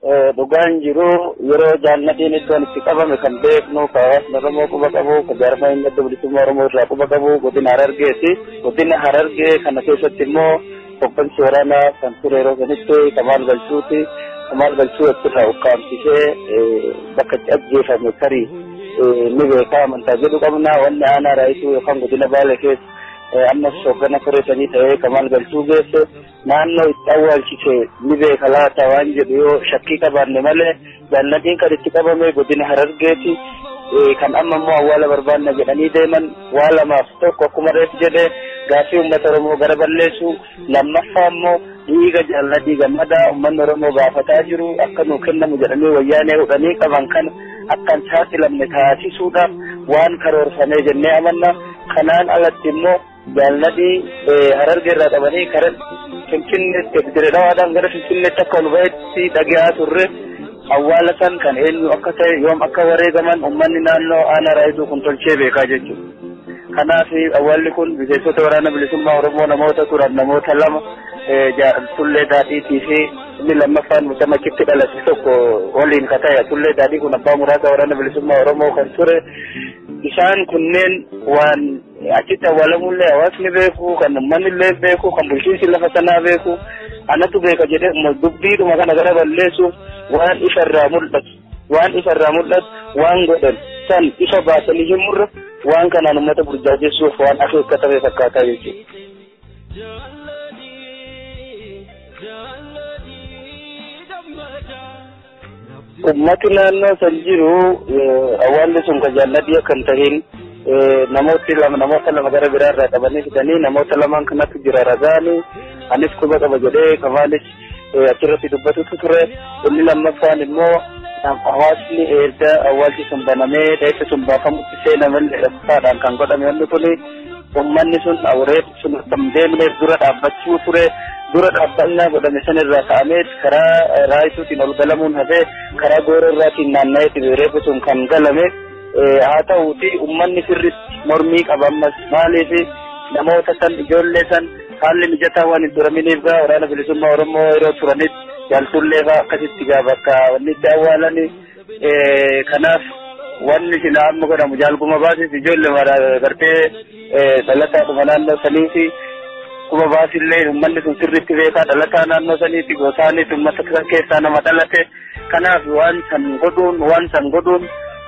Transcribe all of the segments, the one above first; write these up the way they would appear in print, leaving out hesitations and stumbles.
Dhugaan jiru yeroo jaalladhiin iddoon itti qabame kan beeknu, hawaasni Oromoo quba qabu, kan jaarmaan Adda Bilisummaa Oromoo irraa quba qabu godina Harargeeti. Godina Harargee kana keessatti immoo hoggansi waraanaa kan ture yeroo sanitti Kamaal Galchuuti. Kamaal Galchuu achirraa ukkaamsisee bakka itti ajjeefame tarii ni beekaa amantaa jedhu qabna. Wanni aanaa Raayituu yookaan godina Baalee keessa ammas hoggana koree sanii ta'ee Kamaal Galchuu geesse naannoo itti awwaalchise ni beeka laata waan jedhu yoo shakkii qabaanne malee, jaalladhiin kan itti qabame godina Harargeeti. Kan amma immoo awwaala barbaanna jedhanii deeman waa lamaaf: tokko, akkuma reef jedhe, gaaffii uummata Oromoo gara balleessu; lammaffaa immoo dhiiga Jaalladhii Gammadaa uummanni Oromoo gaafataa jiru akka nuu kennamu jedhanii wayyaanee hudhanii qaban kana akka hin saaxilamne taasisuudhaaf waan karoorfamee jennee amanna. Kanaan alatti immoo Jaalladhii Harargee irraa qabanii kara Finfinneetti, Dirre gara Finfinneetti akka ol ba'etti dhagaa turre. Awwaala san kan eenyu akka ta'e, yoom akka wareegaman uummanni naannoo aanaa Raayituu kun tolchee beekaa jechuudha. Kanaaf awwaalli kun miseensota Waraana Bilisummaa Oromoo namoota turan, namoota lama, Tullee Daadhiitii fi inni lammaffaan mucaa achitti dhalate tokko waliin ka ta'e. Tullee Daadhii kun abbaa muraasa Waraana Bilisummaa Oromoo kan ture. Isaan kunneen waan achitti awwaalamullee hawaasni beeku, kan uummanni illee beeku, kan bulchiinsi lafa sanaa beeku, anatu beeka jedhee dubbiidhuma kana gara balleessuuf waan ifarraa mul'atu, waan ifarraa mul'atu waan godhan san ifa baasanii himurra waan kanaan uummata burjaajessuuf waan akeekkatame fakkaataa jechuudha. Ummati naannoo san jiru awwaalli sun kan Jaalladhii akka hin tahin, namooti lama, namoota lama gara biraarraa qabanii fidanii, namoota lamaan kanatu jira ragaani, anis quba qaba jedhee Kamaalis achirratti dubbatutu ture. Inni lammaffaan immoo hawaasni erga awwaalchi sun banamee reeffi sun baafamutti seenamallee dhoksaadhaan kan godhame wanni kuni, uummanni sun reeffi sun akka hin deemneef dura dhaabbachuu ture. Dura dhaabbannaa godhame sanirraa ka'amee karaa Raayituutiin ol galamuun hafee karaa Gooroo irraatiin naanna'eeti reeffi sun kan galame. Haa ta'uuti uummanni sirriitti mormii qaba ammas. Maaliif namoota san, ijoollee san haalli mijataa waan hin turaminiif gaa Waraana Bilisummaa Oromoo yeroo turanitti jaaltullee fa'aa akkasitti gaa bakka wanni itti awwaalani. Kanaaf wanni sila amma godhamu jaalguma baasis ijoollee gartee dhalataadhuma naannoo saniiti. Kuma baasillee uummanni sun sirriitti beekaa, dhalataa naannoo saniiti, gosaanis uummata keessaa nama dhalate. Kanaaf waan san godhuun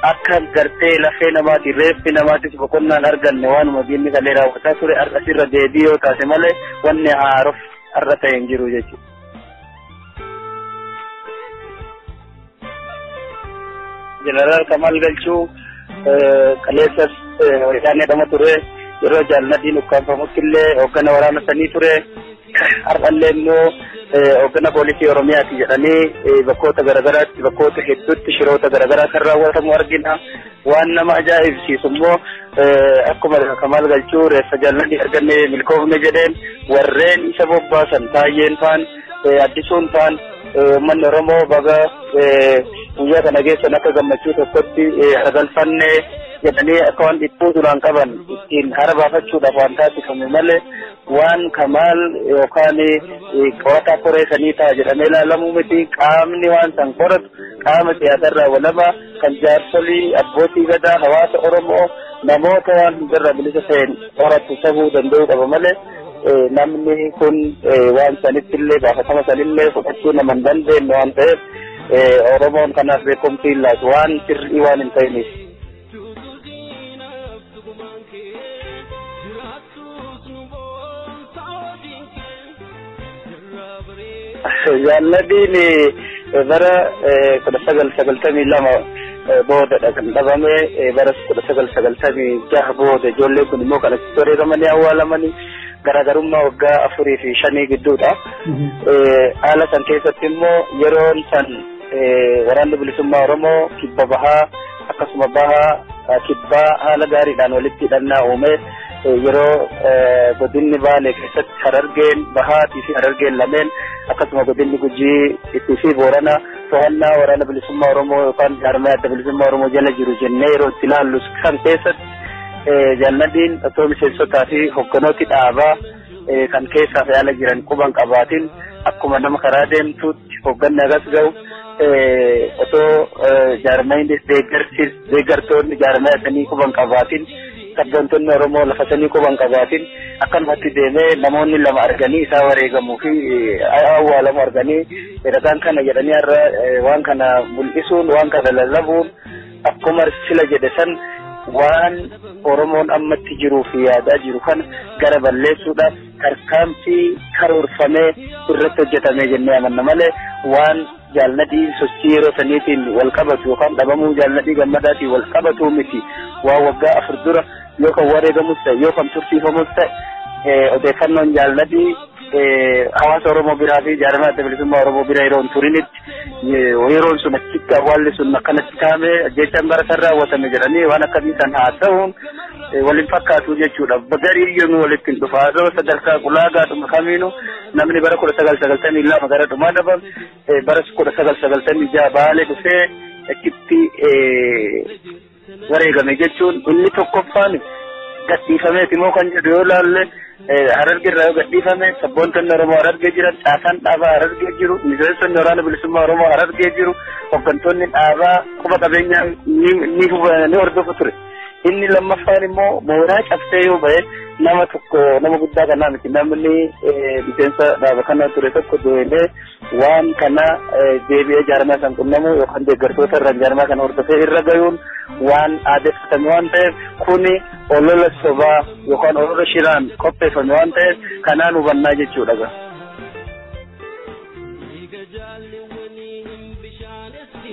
akka gartee lafee namaati, reeffi namaatis boqonnaan arganne, waanuma diinni kalee raawwataa ture har'asirra deebii yoo taate malee wanni haarof har'a ta'e hin jiru jechuudha. Jeneraal Kamal Galchuu kaleessas wayyaanee dhama ture, yeroo Jaalladhiin ukkaanfamutti illee hooggana waraana sanii ture, har'allee immoo hooggana poolisii Oromiyaati jedhanii bakkoota garagaraatti, bakkoota hedduutti shiroota garagaraa kan raawwatamu argina. Waan nama ajaa'ibsiisu immoo akkuma Kamaal Galchuu reeffa Jaalladhii arganne, milkoofne jedheen, warreen isa bobbaasan Taayyeen faan, Addisuun faan, uummanni Oromoo baga guyyaa kana geessan, akka gammachuu tokkotti haragalfanne jedhanii akka waan dhiphuu duraan qaban ittiin hara baafachuudhaaf waan taasifame malee, waan Kamaal yookaan qorataa koree sanii ta'a jedhamee ilaalamuu miti. Qaamni waan san qoratu qaama siyaasarraa walaba, kan jaarsolii, abbootii gadaa, hawaasa Oromoo, namoota waan hundarraa bilisa ta'een qoratu ta'uu danda'uu qaba malee, namni kun waan sanitti illee gaafatama sanillee fudhachuu nama hin dandeenye waan ta'eef, Oromoon kanaaf beekumtii hin laatu, waan sirrii waan hin ta'iniif. Jaalladhiin bara 1992 boodadha kan dhabame. Bara 1996 booda ijoollee kun immoo kan achitti wareegamanii awwaalamanii garaagarummaa waggaa 4 fi 5 gidduudha. Haala san keessatti immoo yeroon san Waraanni Bilisummaa Oromoo kibba bahaa akkasuma bahaa kibbaa haala gaariidhaan walitti hidhannaa uume, yeroo godinni Baalee keessatti Harargeen bahaatii fi Harargeen lameen, akkasuma godinni Gujii itti fi Boorana to'annaa Waraana Bilisummaa Oromoo yookaan jaarmaya Adda Bilisummaa Oromoo jala jiru jennee yeroo itti ilaallu san keessatti, Jaalladhiin otoo miseensotaa fi hogganooti dhaabaa kan keessaa fi ala jiran quban qabaatiin akkuma nama karaa deemtuutti hogganni agas ga'u Otoo jaarmayni deeggartoonni jaarmaya sanii quban qabaatin, sabboontonni Oromoo lafa sanii quban qabaatin, akkanumatti deemee namoonni lama arganii isaa wareegamuu fi awwaalamu arganii ragaan kana jedhanii har'a waan kana mul'isuun, waan kana lallabuun, akkuma sila jedhe san, waan Oromoon ammatti jiruu fi yaadaa jiru kana gara balleessuudhaaf tarkaanfii karoorfamee irratti hojjetamee jennee amanna malee, waan Jaalladhii sochii yeroo saniitiin wal qabatu yookaan dhabamuu Jaalladhii Gammadaatiin wal qabatu miti. Waan waggaa 4 dura yoo kan wareegamus ta'e, yoo kan tursiifamus ta'e, odeeffannoon Jaalladhii hawaasa Oromoo biraa fi jaarmaa adda bilisummaa Oromoo bira yeroo hin turinitti, yeroon sun achitti awwaalli sun akkanatti kaa'ame, ajjeechaan bara san raawwatame jedhanii waan akkasii san haasa'uun waliin fakkaatu jechuudha. Garii iyyuu walitti hin dhufa. Haasa'u sadarkaa ulaagaadhuma kamiinuu namni bara 1992 gara dhumaa dhabame, bara 1996 Baalee dhufee achitti wareegame jechuun, inni tokkoffaan gadhiifameeti moo kan jedhu yoo laalle, Harargee irraa yoo gadhiifame, sabboontonni Oromoo Harargee jiran, caasaan dhaabaa Harargee jiru, miseensonni waraana bilisummaa Oromoo Harargee jiru, hooggantoonni dhaabaa quba qabeenyaa ni hordofu ture. Inni lammaffaan immoo mooraa cabsee yoo ba'e, nama tokko, nama guddaa kanaa miti, namni miseensa dhaaba kana ture tokko deemee waan kana deebi'ee jaarmaa san qunnamu yookaan deeggartoota irra jaarmaa kana hordofee irra gayuun waan aadeffatame waan ta'eef, kuni olola sobaa yookaan olola shiraan qopheeffame waan ta'eef kanaan hubannaa jechuudha.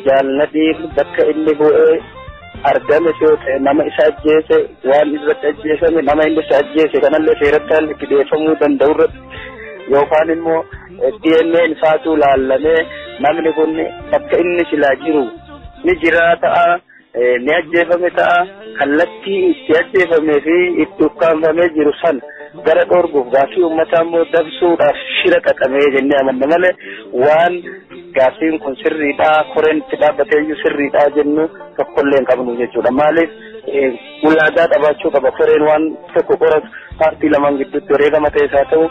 Jaalladhiin bakka inni bu'ee argame yoo ta'e, nama isa ajjeese, waan irratti ajjeesame, nama inni isa ajjeese kanallee seeratti haalli itti dhiyeeffamuu danda'u irratti, yookaan immoo DNA isaatu laallamee namni kun bakka inni silaa jiru ni jiraa ta'a, ni ajjeefame ta'a, kallattii itti ajjeefamee fi itti ukkaanfamee jiru san gara dhoorguuf, gaaffii uummataa immoo dabsuudhaaf shira xaxamee jennee amanna malee, waan gaaffiin kun sirriidhaa, koreen itti dhaabbatee iyyuu sirriidhaa jennu tokkollee hin qabnu jechuudha. Maaliif, ulaagaa qabaachuu qaba koreen waan tokko qoratu. Paartii lamaan gidduutti wareegama ta'es haa ta'u,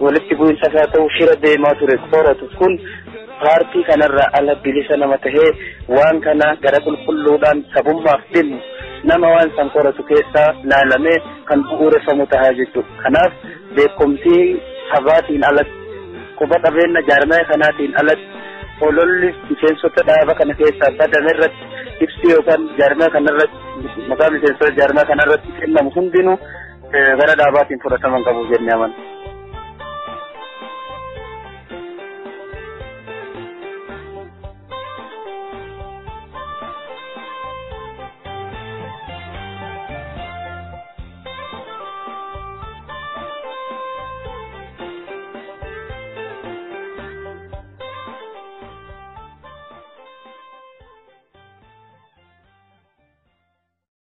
walitti bu'iinsa haa ta'u, shira deemaa ture qoratu kun paartii kanarraa ala bilisa nama tahee, waan kana gara qulqulluudhaan sabummaaf dhimmu, nama waan san qoratu keessaa laalamee kan bu'uureffamu tahaa jechuudha. Kanaaf beekumtii sabaatiin alatti, quba qabeenya jaarmaya kanaatiin alatti, ololli miseensota dhaaba kana keessaa badame irratti ibsi yookaan jaarmaya kanarratti maqaa miseensota jaarmaya kanarratti kennamu hundinuu gara dhaabaatiin fudhataman qabu jennee amanna.